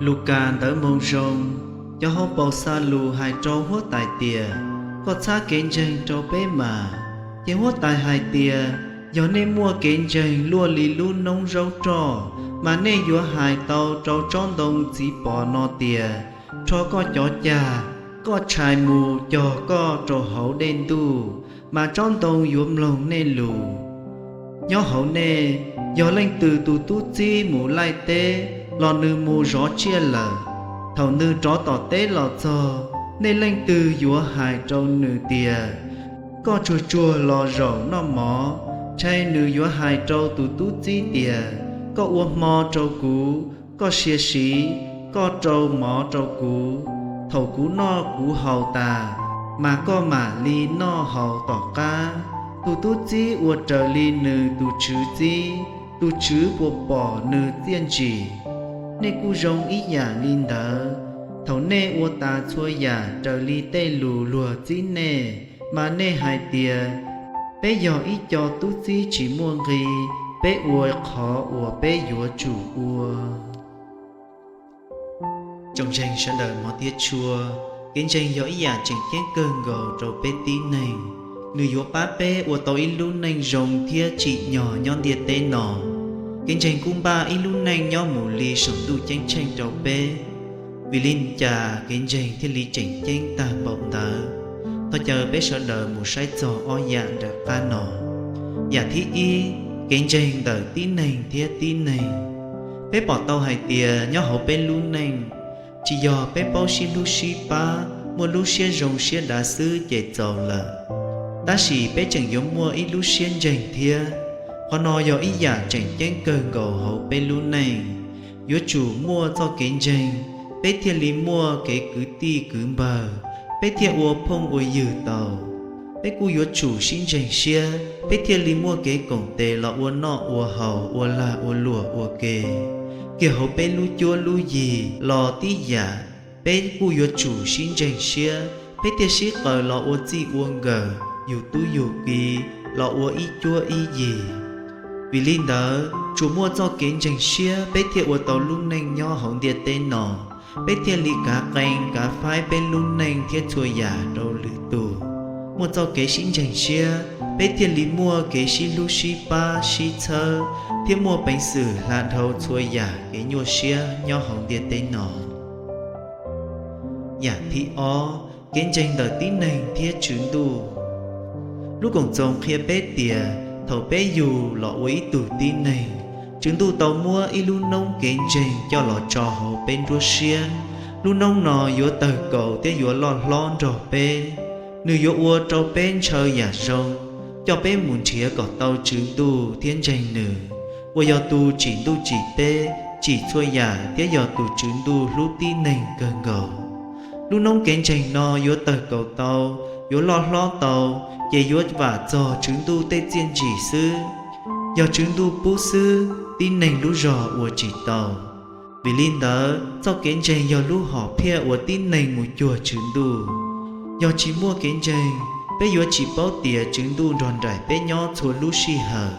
Lukas Ntawv Moo Zoo. Cov hauv paus xa lus hais rau huab tais tias, Koj txhab kev ntseeg rau peb mas. Ces huab tais hais tias, Yog nej muaj kev ntseeg luaj li lub noob zaub roj, mas nej yuav hais tau rau tsob ntoo txiv pos no tias, Rho koj cov cag, koj tshais mus cog koj rau hauv dej ntuj, mas tsob ntoo yuav mloog nej lus. Nyob hauv nej, yog leej twg tus tub txib mus laij teb los nws mus zov tsiaj lawm, thaum nws rov tom teb los txog, nej leej twg yuav hais rau nws tias, Koj tsuag tsuag los zaum noj mov? Ntshai nws yuav hais rau tus tub txib tias, Koj ua hmo rau kuv, koj sia siv, koj rau mov rau kuv. Thaum kuv noj kuv haus tas, mas koj mam li noj haus tom qab. Tus tub txib ua raws li nws tus tswv txib, tus tswv puas pom nws txiaj ntsim? Nej kuj zoo ib yam li ntawd. Thaum nej ua tas txhua yam raws li tej lus luag txib nej, mas nej hais tias, Peb yog ib co tub txib tsis muaj nqi, peb ua qhov uas peb yuav tsum ua. Tsoom ntseeg sawv daws hmov thiab tshua, kev ntseeg yog ib yam tseem ceeb kawg nkaus rau peb tib neeg. Nws yuav pab peb ua tau ib lub neej zoo thiab tsim nyog nyob ntiaj teb no. Kev ntseeg kuj npaj ib lub neej nyob mus li saum ntuj ceeb tsheej rau peb. Vim li cas kev ntseeg thiaj li tseem ceeb tag npaum ntawd? Thov caw peb sawv daws mus saib txog ob yam nram qab no. Yam thib ib, kev ntseeg ntawm tib neeg thiab tib neeg. Peb pom tau hais tias nyob hauv peb lub neej, tsis yog peb paub sib hlub sib pab, muaj lub siab zoo siab dav xwb ces txaus lawm, tab sis peb tseem yuav muaj ib lub siab ntseeg thiab. Qhov no yog ib yam tseem ceeb kawg nkaus hauv peb lub neej. Yuav tsum muaj txoj kev ntseeg, peb thiaj li muaj kev kwv tij kwv npawg, peb thiaj ua phooj ua ywg tau. Peb kuj yuav tsum sib ntseeg siab, peb thiaj li muaj kev koom tes los ua noj ua haus, ua lag ua luam ua ke. Kiag hauv peb lub cuab lub yig los tib yam, peb kuj yuav tsum sib ntseeg siab, peb thiaj sib qaws los ua txij ua nkawm, yug tub yug ki, los ua ib cuab ib yig. Vim li ntawd, tsuas muaj txoj kev ntseeg siab peb thiaj ua tau lub neej nyob hauv ntiaj teb no, peb thiaj li kav qee kav faib peb lub neej thiab txhua yam rau lwm tus. Muaj txoj kev sib ntseeg siab, peb thiaj li muaj kev sib hlub sib pab sib txhawb, thiab muaj peev xwm hla dhau txhua yam kev nyuaj siab nyob hauv ntiaj teb no. Yam thib ob, kev ntseeg ntawm tib neeg thiab Tswv Ntuj. Lub Koom Txoos qhia peb tias thaum peb yug los ua ib tug tib neeg, Tswv Ntuj tau muab ib lub noob kev ntseeg coj los tso hauv peb nruab siab. Lub noob no yuav tawg kaus thiab yuav loj hlob nrog peb. Nws yuav ua rau peb ntshaw yam zoo, coj peb mus nrhiav kom tau Tswv Ntuj thiab ntseeg Nws, uas yog tus tsim ntuj tsim teb, tsim txhua yam thiab yog tus Tswv Ntuj hlub tib neeg kawg nkaus. Lub noob kev ntseeg no yuav tawg kaus tau, yuav loj hlob tau, ces yuav vam txog Tswv Ntuj tej txiaj ntsim xwb. Yog Tswv Ntuj pub xwb, tib neeg lub zog ua tsis tau. Vim li ntawd, txoj kev ntseeg yog lub hom phiaj uas tib neeg mus cuag Tswv Ntuj. Yog tsis muaj kev ntseeg, peb yuav tsis paub tias Tswv Ntuj nrog nraim peb nyob txhua lub sij hawm,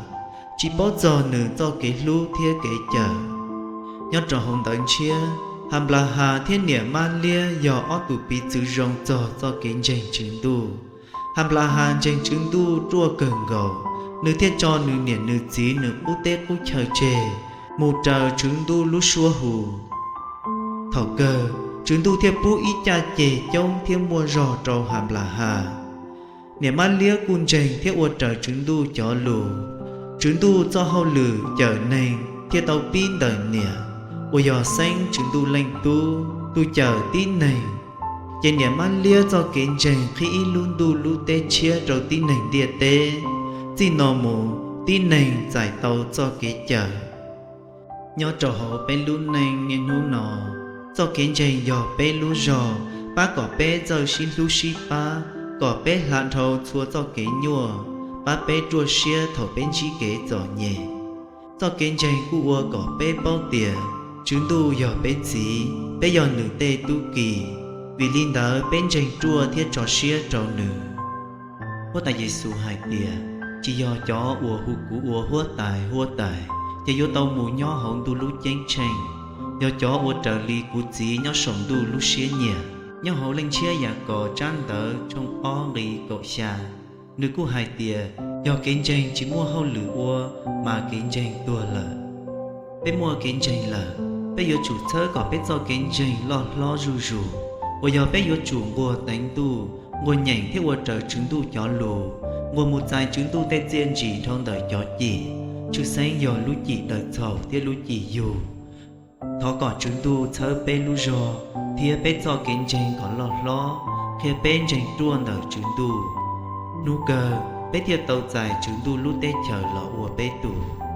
tsis paub txog Nws txoj kev hlub thiab kev cawm. Nyob rau hauv Ntawv Ntshiab, Has Nplas Has thiab niam Mab Liab yog ob tug piv txwv zoo txog txoj kev ntseeg Tswv Ntuj. Has Nplas Has ntseeg Tswv Ntuj ruaj kawg nkaus, nws thiaj tso nws niam nws txiv nws qub teb qub chaw tseg, mus raws Tswv Ntuj lub suab hu. Thaum kawg, Tswv Ntuj thiaj pub ib caj ceg coob thiab muaj zog rau Has Nplas Has. Niam Mab Liab kuj ntseeg thiab ua raws Tswv Ntuj cov lus. Tswv Ntuj txoj hauj lwm cawm neeg thiaj tau pib ntawm niam, uas yog xeeb Tswv Ntuj Leej Tub, tus cawm tib neeg. Ces niam Mab Liab txoj kev ntseeg qhib ib lub ntuj lub teb tshiab rau tib neeg ntiaj teb. Txij no mus, tib neeg txais tau txoj kev cawm. Nyob rau hauv peb lub neej niaj hnub no, txoj kev ntseeg yog peb lub zog, pab kom peb txawj sib hlub sib pab, kom peb hla dhau txhua txoj kev nyuaj, pab peb ruaj siab thaum peb ntsib kev txom nyem. Txoj kev ntseeg kuj ua kom peb paub tias Tswv Ntuj yog peb Txiv, peb yog Nws tej tub ki. Vim li ntawd, peb ntseeg ruaj thiab tso siab rau Nws. Huab Tais Yes Xus hais tias, Tsis yog cov uas hu kuv ua Huab Tais, Huab Tais, ces yuav tau mus nyob hauv ntuj lub Ceeb Tsheej. yog cov uas raws li kuv Txiv nyob saum ntuj lub siab nyiam. Nyob hauv Leej Ntshiab Yakaus tsab ntawv tshooj ob nqi kaum xya, nws kuj hais tias, yog kev ntseeg tsis muaj hauj lwm ua, mas kev ntseeg tuag lawm. Peb muaj kev ntseeg lawm, peb yuav tsum txhawb kom peb txoj kev ntseeg loj hlob zuj zus, uas yog peb yuav tsum nquag teev ntuj, nquag nyeem thiab ua raws Tswv Ntuj cov lus, nquag mus txais Tswv Ntuj tej txiaj ntsim dhau ntawm cov cim, tshwj xeeb yog lub cim daws txhaum thiab lub cim yug. Thov kom Tswv Ntuj txhawb peb lub zog thiab peb txoj kev ntseeg kom loj hlob, qhia peb ntseeg ruaj ntawm Tswv Ntuj. Hnub kawg peb thiaj tau txais Tswv Ntuj lub teb chaws los ua peb tug.